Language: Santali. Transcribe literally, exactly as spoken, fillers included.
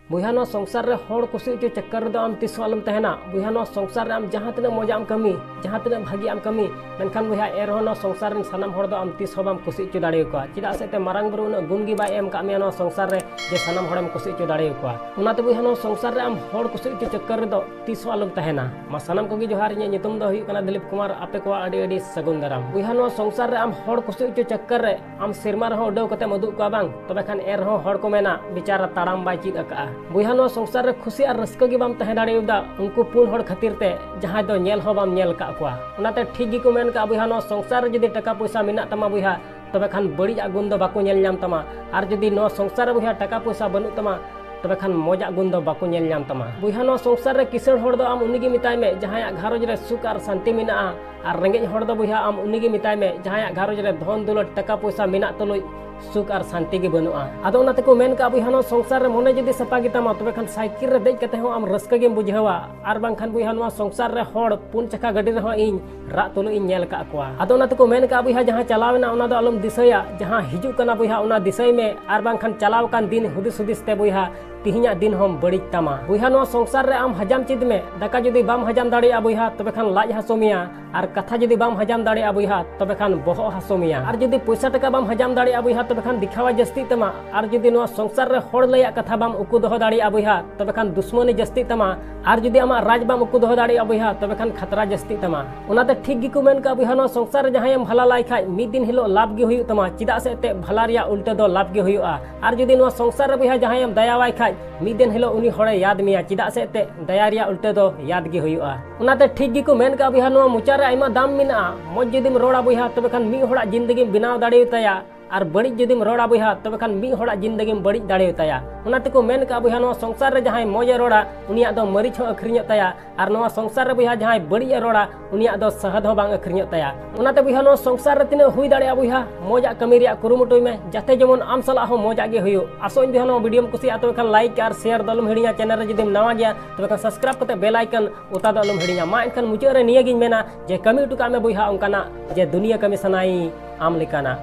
ᱵᱚᱭᱦᱟ, ᱱᱚᱣᱟ ᱥᱚᱝᱥᱟᱨ ᱨᱮ ᱦᱚᱲ ᱠᱩᱥᱤ ᱦᱚᱪᱚ ᱪᱚᱠᱠᱚᱨ ᱨᱮᱫᱚ ᱟᱢ ᱛᱤᱥ ᱦᱚᱸ ᱟᱞᱚᱢ ᱛᱟᱦᱮᱱᱟ᱾ ᱵᱚᱭᱦᱟ, ᱱᱚᱣᱟ ᱥᱚᱝᱥᱟᱨ ᱨᱮ ᱟᱢ ᱡᱟᱦᱟᱸ ᱛᱤᱱᱟᱹᱜ ᱢᱚᱡᱟᱜ ᱮᱢ ᱠᱟᱹᱢᱤ, ᱡᱟᱦᱟᱸ ᱛᱤᱱᱟᱹᱜ ᱵᱷᱟᱹᱜᱤᱭᱟᱜ ᱮᱢ ᱠᱟᱹᱢᱤ, ᱢᱮᱱᱠᱷᱟᱱ ᱵᱚᱭᱦᱟ, ᱮᱱ ᱨᱮᱦᱚᱸ ᱱᱚᱣᱟ ᱥᱚᱝᱥᱟᱨ ᱨᱮᱱ ᱥᱟᱱᱟᱢ ᱦᱚᱲ ᱫᱚ ᱟᱢ ᱛᱤᱥ ᱦᱚᱸ ᱵᱟᱢ ᱠᱩᱥᱤ ᱦᱚᱪᱚ ᱫᱟᱲᱮᱭᱟᱠᱚᱣᱟ᱾ ᱪᱮᱫᱟᱜ ᱥᱮ ᱮᱱᱛᱮ ᱢᱟᱨᱟᱝ ᱵᱩᱨᱩ ᱩᱱᱟᱹᱜ ᱜᱩᱱ ᱜᱮ ᱵᱟᱭ ᱮᱢ ᱠᱟᱜ ᱢᱮᱭᱟ ᱱᱚᱣᱟ ᱥᱚᱝᱥᱟᱨ ᱨᱮ ᱡᱮ ᱥᱟᱱᱟᱢ ᱦᱚᱲᱮᱢ ᱠᱩᱥᱤ ᱦᱚᱪᱚ ᱫᱟᱲᱮᱭᱟᱠᱚᱣᱟ᱾ ᱚᱱᱟᱛᱮ ᱵᱚᱭᱦᱟ, ᱱᱚᱣᱟ ᱥᱚᱝᱥᱟᱨ ᱨᱮ ᱟᱢ ᱦᱚᱲ ᱠᱩᱥᱤ ᱦᱚᱪᱚ ᱪᱚᱠᱠᱚᱨ ᱨᱮᱫᱚ ᱛᱤᱥ ᱦᱚᱸ ᱟᱞᱚᱢ ᱛᱟᱦᱮᱱᱟ᱾ ᱢᱟ ᱥᱟᱱᱟᱢ ᱠᱚᱜᱮ ᱡᱚᱦᱟᱨ, ᱤᱧᱟᱹᱜ ᱧᱩᱛᱩᱢ ᱫᱚ ᱦᱩᱭᱩᱜ ᱠᱟᱱᱟ ᱫᱤᱞᱤᱯ ᱠᱩᱢᱟᱨ᱾ ᱟᱯᱮ ᱠᱚᱣᱟᱜ ᱟᱹᱰᱤ ᱟᱹᱰᱤ ᱥᱟᱹᱜᱩᱱ ᱫᱟᱨᱟᱢ᱾ ᱵᱚᱭᱦᱟ, ᱱᱚᱣᱟ ᱥᱚᱝᱥᱟᱨ ᱨᱮ ᱟᱢ ᱦᱚᱲ ᱠᱩᱥᱤ ᱦᱚᱪᱚ ᱪᱚᱠᱠᱚᱨ ᱨᱮ ᱟᱢ ᱥᱮᱨᱢᱟ ᱨᱮᱦᱚᱸ ᱩᱰᱟᱹᱣ ᱠᱟᱛᱮᱢ ᱩᱫᱩᱜ ᱠᱚᱣᱟ ᱵᱟᱝ, ᱛᱚᱵᱮ ᱠᱷᱟᱱ ᱮᱱ ᱨᱮᱦᱚᱸ ᱦᱚᱲ ᱠᱚ ᱢᱮᱱᱟ, "ᱵᱮᱪᱟᱨᱟ ᱛᱟᱲᱟᱢ ᱵᱟᱭ ᱪᱮᱫ ᱟᱠᱟᱫᱼᱟ᱾" ᱵᱚᱭᱦᱟ, ᱱᱚᱣᱟ ᱥᱚᱝᱥᱟᱨ ᱨᱮ ᱠᱷᱩᱥᱤ ᱟᱨ ᱨᱟᱹᱥᱠᱟᱹ ᱜᱮ ᱵᱟᱢ ᱛᱟᱦᱮᱸ ᱫᱟᱲᱮᱭᱟᱫᱟ ᱩᱱᱠᱩ ᱯᱩᱱ ᱦᱚᱲ ᱠᱷᱟᱹᱛᱤᱨ ᱛᱮ, ᱡᱟᱦᱟᱸᱭ ᱫᱚ ᱧᱮᱞ ᱦᱚᱸ ᱵᱟᱢ ᱧᱮᱞ ᱟᱠᱟᱫ ᱠᱚᱣᱟ᱾ ᱚᱱᱟᱛᱮ ᱴᱷᱤᱠ ᱜᱮᱠᱚ ᱢᱮᱱ ᱠᱟᱜᱼᱟ ᱵᱚᱭᱦᱟ, ᱱᱚᱣᱟ ᱥᱚᱝᱥᱟᱨ ᱨᱮ ᱡᱩᱫᱤ ᱴᱟᱠᱟ ᱯᱚᱭᱥᱟ ᱢᱮᱱᱟᱜ ᱛᱟᱢᱟ ᱵᱚᱭᱦᱟ, ᱛᱚᱵᱮ ᱠᱷᱟᱱ ᱵᱟᱹᱲᱤᱡᱟᱜ ᱜᱩᱱ ᱫᱚ ᱵᱟᱠᱚ ᱧᱮᱞ ᱧᱟᱢ ᱛᱟᱢᱟ᱾ ᱟᱨ ᱡᱩᱫᱤ ᱱᱚᱣᱟ ᱥᱚᱝᱥᱟᱨ ᱨᱮ ᱵᱚᱭᱦᱟ ᱴᱟᱠᱟ ᱯᱚᱭᱥᱟ ᱵᱟᱹᱱᱩᱜ ᱛᱟᱢᱟ, ᱛᱚᱵᱮ ᱠᱷᱟᱱ ᱢᱚᱡᱟᱜ ᱜᱩᱱ ᱫᱚ ᱵᱟᱠᱚ ᱧᱮᱞ ᱧᱟᱢ ᱛᱟᱢᱟ᱾ ᱵᱚᱭᱦᱟ, ᱱᱚᱣᱟ ᱥᱚᱝᱥᱟᱨ ᱨᱮ ᱠᱤᱥᱟᱹᱬ ᱦᱚᱲ ᱫᱚ ᱟᱢ ᱩᱱᱤᱜᱮ ᱢᱮᱛᱟᱭ ᱢᱮ, ᱡᱟᱦᱟᱸᱭᱟᱜ ᱜᱷᱟᱨᱚᱸᱡᱽ ᱨᱮ ᱥᱩᱠ ᱟᱨ ᱥᱟᱱᱛᱤ ᱢᱮᱱᱟᱜᱼᱟ᱾ ᱟᱨ ᱨᱮᱸᱜᱮᱡ ᱦᱚᱲ ᱫᱚ ᱵᱚᱭᱦᱟ ᱟᱢ ᱩᱱᱤᱜᱮ ᱢᱮᱛᱟᱭ ᱢᱮ, ᱡᱟᱦᱟᱸᱭᱟᱜ ᱜᱷᱟᱨᱚᱸᱡᱽ ᱨᱮ ᱫᱷᱚᱱ ᱫᱚᱞᱚᱛ ᱴᱟᱠᱟ ᱯᱚᱭᱥᱟ ᱢᱮᱱᱟᱜ ᱛᱩᱞᱩᱡ ᱥᱩᱠ ᱟᱨ ᱥᱟᱱᱛᱤ ᱜᱮ ᱵᱟᱹᱱᱩᱜᱼᱟ᱾ ᱟᱫᱚ ᱚᱱᱟ ᱛᱮᱠᱚ ᱢᱮᱱ ᱠᱟᱜᱼᱟ ᱵᱚᱭᱦᱟ, ᱱᱚᱣᱟ ᱥᱚᱝᱥᱟᱨ ᱨᱮ ᱢᱚᱱᱮ ᱡᱩᱫᱤ ᱥᱟᱯᱷᱟ ᱜᱮᱛᱟᱢᱟ, ᱛᱚᱵᱮ ᱠᱷᱟᱱ ᱥᱟᱭᱠᱮᱞ ᱨᱮ ᱫᱮᱡ ᱠᱟᱛᱮ ᱦᱚᱸ ᱟᱢ ᱨᱟᱹᱥᱠᱟᱹ ᱜᱮᱢ ᱵᱩᱡᱷᱟᱹᱣᱟ᱾ ᱟᱨ ᱵᱟᱝᱠᱷᱟᱱ ᱵᱚᱭᱦᱟ, ᱱᱚᱣᱟ ᱥᱚᱝᱥᱟᱨ ᱨᱮ ᱦᱚᱲ ᱯᱩᱱ ᱪᱟᱠᱟ ᱜᱟᱹᱰᱤ ᱨᱮᱦᱚᱸ ᱤᱧ ᱨᱟᱜ ᱛᱩᱞᱩᱡ ᱤᱧ ᱧᱮᱞ ᱟᱠᱟᱫ ᱠᱚᱣᱟ᱾ ᱟᱫᱚ ᱚᱱᱟ ᱛᱮᱠᱚ ᱢᱮᱱ ᱠᱟᱜᱼᱟ ᱵᱚᱭᱦᱟ, ᱡᱟᱦᱟᱸ ᱪᱟᱞᱟᱣ ᱮᱱᱟ ᱚᱱᱟ ᱫᱚ ᱟᱞᱚᱢ ᱫᱤᱥᱟᱹᱭᱟ, ᱡᱟᱦᱟᱸ ᱦᱤᱡᱩᱜ ᱠᱟᱱᱟ ᱵᱚᱭᱦᱟ ᱚᱱᱟ ᱫᱤᱥᱟᱹᱭ ᱢᱮ᱾ ᱟᱨ ᱵᱟᱝᱠᱷᱟᱱ ᱪᱟᱞᱟᱣ ᱟᱠᱟᱱ ᱫᱤᱱ ᱦᱩᱫᱤᱥ ᱦᱩᱫᱤᱥ ᱛᱮ ᱵᱚᱭᱦᱟ ᱛᱤᱦᱤᱧᱟᱜ ᱫᱤᱱ ᱦᱚᱸᱢ ᱵᱟᱹᱲᱤᱡ ᱛᱟᱢᱟ᱾ ᱵᱚᱭᱦᱟ, ᱱᱚᱣᱟ ᱥᱚᱝᱥᱟᱨ ᱨᱮ ᱟᱢ ᱦᱟᱡᱟᱢ ᱪᱮᱫ ᱢᱮ, ᱫᱟᱠᱟ ᱡᱩᱫᱤ ᱵᱟᱢ ᱦᱟᱡᱟᱢ ᱫᱟᱲᱮᱭᱟᱜᱼᱟ ᱵᱚᱭᱦᱟ, ᱛᱚᱵᱮ ᱠᱷᱟᱱ ᱞᱟᱡ ᱦᱟᱹᱥᱩ ᱢᱮᱭᱟ᱾ ᱟᱨ ᱠᱟᱛᱷᱟ ᱡᱩᱫᱤ ᱵᱟᱢ ᱦᱟᱡᱟᱢ ᱫᱟᱲᱮᱭᱟᱜᱼᱟ ᱵᱚᱭᱦᱟ, ᱛᱚᱵᱮ ᱠᱷᱟᱱ ᱵᱚᱦᱚᱜ ᱦᱟᱹᱥᱩ ᱢᱮᱭᱟ᱾ ᱟᱨ ᱡᱩᱫᱤ ᱯᱚᱭᱥᱟ ᱴᱟᱠᱟ ᱵᱟᱢ ᱦᱟᱡᱟᱢ ᱫᱟᱲᱮᱭᱟᱜᱼᱟ ᱵᱚᱭᱦᱟ, ᱛᱚᱵᱮ ᱠᱷᱟᱱ ᱫᱮᱠᱷᱟᱣᱟ ᱡᱟᱹᱥᱛᱤᱜ ᱛᱟᱢᱟ᱾ ᱟᱨ ᱡᱩᱫᱤ ᱱᱚᱣᱟ ᱥᱚᱝᱥᱟᱨ ᱨᱮ ᱦᱚᱲ ᱞᱟᱹᱭᱟᱜ ᱠᱟᱛᱷᱟ ᱵᱟᱢ ᱩᱠᱩ ᱫᱚᱦᱚ ᱫᱟᱲᱮᱭᱟᱜᱼᱟ ᱵᱚᱭᱦᱟ, ᱛᱚᱵᱮ ᱠᱷᱟᱱ ᱫᱩᱥᱢᱟᱹᱱᱤ ᱡᱟᱹᱥᱛᱤᱜ ᱛᱟᱢᱟ᱾ ᱟᱨ ᱡᱩᱫᱤ ᱟᱢᱟᱜ ᱨᱟᱡᱽ ᱵᱟᱢ ᱩᱠᱩ ᱫᱚᱦᱚ ᱫᱟᱲᱮᱭᱟᱜᱼᱟ ᱵᱚᱭᱦᱟ, ᱛᱚᱵᱮ ᱠᱷᱟᱱ ᱠᱷᱟᱛᱨᱟ ᱡᱟᱹᱥᱛᱤᱜ ᱛᱟᱢᱟ᱾ ᱚᱱᱟᱛᱮ ᱴᱷᱤᱠ ᱜᱮᱠᱚ ᱢᱮᱱ ᱠᱟᱜᱼᱟ ᱵᱚᱭᱦᱟ, ᱱᱚᱣᱟ ᱥᱚᱝᱥᱟᱨ ᱨᱮ ᱡᱟᱦᱟᱸᱭᱮᱢ ᱵᱷᱟᱞᱟ ᱞᱟᱭ ᱠᱷᱟᱡ, ᱢᱤᱫ ᱫᱤᱱ ᱦᱤᱞᱳᱜ ᱞᱟᱵᱷ ᱜᱮ ᱦᱩᱭᱩᱜ ᱛᱟᱢᱟ᱾ ᱪᱮᱫᱟᱜ ᱥᱮ ᱮᱱᱛᱮᱫ ᱵᱷᱟᱞᱟ ᱨᱮᱭᱟᱜ ᱩᱞᱴᱟᱹ ᱫᱚ ᱞᱟᱵᱷ ᱜᱮ ᱦᱩᱭᱩᱜᱼᱟ᱾ ᱟᱨ ᱡᱩᱫᱤ ᱱᱚᱣᱟ ᱥᱚᱝᱥᱟᱨ ᱨᱮ ᱵᱚᱭᱦᱟ ᱡᱟᱦᱟᱸᱭᱮᱢ ᱫᱟᱭᱟᱣᱟᱭ ᱠᱷᱟᱡ, ᱢᱤᱫ ᱫᱤᱱ ᱦᱤᱞᱳᱜ ᱩᱱᱤ ᱦᱚᱲᱮ ᱭᱟᱫ ᱢᱮᱭᱟ᱾ ᱪᱮᱫᱟᱜ ᱥᱮ ᱮᱱᱛᱮᱫ ᱫᱟᱭᱟ ᱨᱮᱭᱟᱜ ᱩᱞᱴᱟᱹ ᱫᱚ ᱭᱟᱫ ᱜᱮ ᱦᱩᱭᱩᱜᱼᱟ᱾ ᱚᱱᱟᱛᱮ ᱴᱷᱤᱠ ᱜᱮᱠᱚ ᱢᱮᱱ ᱠᱟᱜᱼᱟ ᱵᱚᱭᱦᱟ, ᱱᱚᱣᱟ ᱢᱚᱪᱟ ᱨᱮ ᱟᱭᱢᱟ ᱫᱟᱢ ᱢᱮᱱᱟᱜᱼᱟ᱾ ᱢᱚᱡᱽ ᱡᱩᱫᱤᱢ ᱨᱚᱲᱟ ᱵᱚᱭᱦᱟ, ᱛᱚᱵᱮ ᱠᱷᱟᱱ ᱢᱤᱫ ᱦᱚᱲᱟᱜ ᱡᱤᱱᱫᱮᱜᱤᱢ ᱵᱮᱱᱟᱣ ᱫᱟᱲᱮᱭᱟᱛᱟᱭᱟ᱾ ᱟᱨ ᱵᱟᱹᱲᱤᱡ ᱡᱩᱫᱤᱢ ᱨᱚᱲᱟ ᱵᱚᱭᱦᱟ, ᱛᱚᱵᱮ ᱠᱷᱟᱱ ᱢᱤᱫ ᱦᱚᱲᱟᱜ ᱡᱤᱱᱫᱮᱜᱤᱢ ᱵᱟᱹᱲᱤᱡ ᱫᱟᱲᱮᱭᱟᱛᱟᱭᱟ᱾ ᱚᱱᱟ ᱛᱮᱠᱚ ᱢᱮᱱ ᱠᱟᱜᱼᱟ ᱵᱚᱭᱦᱟ, ᱱᱚᱣᱟ ᱥᱚᱝᱥᱟᱨ ᱨᱮ ᱡᱟᱦᱟᱸᱭ ᱢᱚᱡᱽ ᱮ ᱨᱚᱲᱟ, ᱩᱱᱤᱭᱟᱜ ᱫᱚ ᱢᱟᱹᱨᱤᱪ ᱦᱚᱸ ᱟᱹᱠᱷᱨᱤᱧᱚᱜ ᱛᱟᱭᱟ᱾ ᱟᱨ ᱱᱚᱣᱟ ᱥᱚᱝᱥᱟᱨ ᱨᱮ ᱵᱚᱭᱦᱟ ᱡᱟᱦᱟᱸᱭ ᱵᱟᱹᱲᱤᱡ ᱮ ᱨᱚᱲᱟ, ᱩᱱᱤᱭᱟᱜ ᱫᱚ ᱥᱟᱦᱟᱫ ᱦᱚᱸ ᱵᱟᱝ ᱟᱹᱠᱷᱨᱤᱧᱚᱜ ᱛᱟᱭᱟ᱾ ᱚᱱᱟᱛᱮ ᱵᱚᱭᱦᱟ, ᱱᱚᱣᱟ ᱥᱚᱝᱥᱟᱨ ᱨᱮ ᱛᱤᱱᱟᱹᱜ ᱦᱩᱭ ᱫᱟᱲᱮᱭᱟᱜᱼᱟ ᱵᱚᱭᱦᱟ, ᱢᱚᱡᱟᱜ ᱠᱟᱹᱢᱤ ᱨᱮᱭᱟᱜ ᱠᱩᱨᱩᱢᱩᱴᱩᱭ ᱢᱮ, ᱡᱟᱛᱮ ᱡᱮᱢᱚᱱ ᱟᱢ ᱥᱟᱞᱟᱜ ᱦᱚᱸ ᱢᱚᱡᱟᱜ ᱜᱮ ᱦᱩᱭᱩᱜ᱾ ᱟᱥᱚᱜ ᱟᱹᱧ ᱵᱚᱭᱦᱟ, ᱱᱚᱣᱟ ᱵᱷᱤᱰᱤᱭᱳᱢ ᱠᱩᱥᱤᱭᱟᱜᱼᱟ, ᱛᱚᱵᱮ ᱠᱷᱟᱱ ᱞᱟᱭᱤᱠ ᱟᱨ ᱥᱮᱭᱟᱨ ᱫᱚ ᱟᱞᱚᱢ ᱦᱤᱲᱤᱧᱟ᱾ ᱪᱮᱱᱮᱞ ᱨᱮ ᱡᱩᱫᱤᱢ ᱱᱟᱣᱟ ᱜᱮᱭᱟ, ᱛᱚᱵᱮ ᱠᱷᱟᱱ ᱥᱟᱵᱥᱠᱨᱟᱭᱤᱵ ᱠᱟᱛᱮ ᱵᱮᱞ ᱟᱭᱠᱚᱱ ᱚᱛᱟ ᱫᱚ ᱟᱞᱚᱢ ᱦᱤᱲᱤᱧᱟ᱾ ᱢᱟ ᱮᱱᱠᱷᱟᱱ ᱢᱩᱪᱟᱹᱫ ᱨᱮ ᱱᱤᱭᱟᱹ ᱜᱤᱧ ᱢᱮᱱᱟ ᱡᱮ ᱠᱟᱹᱢᱤ ᱦᱚᱴᱚ ᱠᱟᱜ ᱢᱮ ᱵᱚᱭᱦᱟ ᱚᱱᱠᱟᱱᱟᱜ ᱡᱮ ᱫᱩᱱᱤᱭᱟᱹ ᱠᱟᱹᱢᱤ ᱥᱟᱱᱟᱭ ᱟᱢ ᱞᱮᱠᱟᱱᱟᱜ᱾